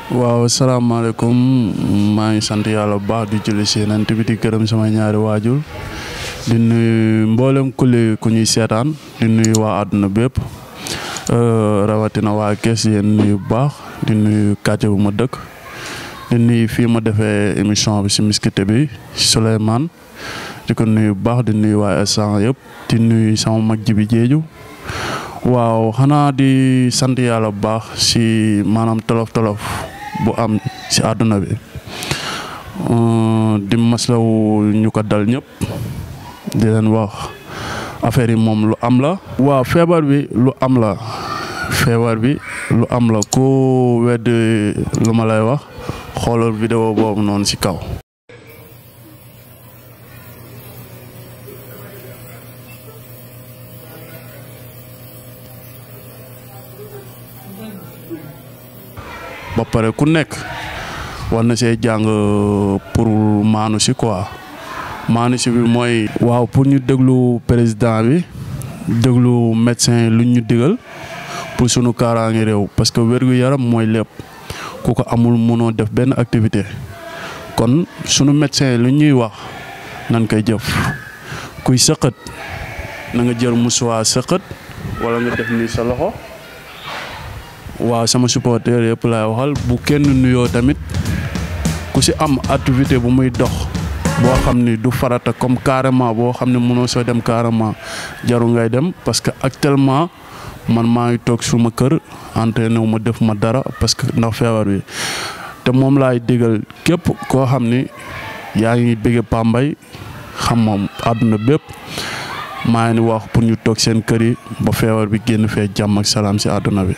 waaw asalaamaaleykum maa ngi sant yàlla bu baax di julli si Yonent bi di gërëm sama ñaari waajur di nuyu mboolem ku ñuy seetaan di nuyu waa àdduna bépp rawatina waa Kees yéen nuyu bu baax di nuyu quartier bu ma dëkk di nuyu fii ma defee émission bi si Miskité bi Souleymane di ko nuyu bu baax di nuyu waa Essence yëpp di nuyu sama mag ji bi jeeju waaw xanaa di sant yàlla bu baax si maanaam tolof bu am si àdduna bi di maslawu ñu ko dal ñëpp di leen wax affaire yi moom lu am la. waaw feebar bi lu am la ku wedd lu ma lay wax xoolal vidéo boobu noonu si kaw. ba pare ku nekk war na see jàng pour maanu si quoi maanu si bi mooy. waaw pour ñu déglu président bi déglu médecin lu ñu digal pour sunu kaaraange réew parce que wérgu yaram mooy lépp ku ko amul mënoo def benn activité kon sunu médecin lu ñuy wax nan koy jëf kuy sëqët na nga jël musuwaa sëqët wala nga def nii sa loxo. waaw sama supporter yëpp laay waxal bu kenn nuyoo tamit ku si am activité bu muy dox boo xam ni du farata comme carrément boo xam ne mënoo soo dem carrément jaru ngay dem parce que actuellement man maa ngi toog suma kër entraîné wu ma def ma dara parce que ndax feebar bi te moom laay digal képp koo xam ni yaa ngi bëgg Pambay xam moom àdduna bépp maa ngi wax pour ñu toog seen kër yi ba feebar bi génn fee jàmm ak salaam si àdduna bi.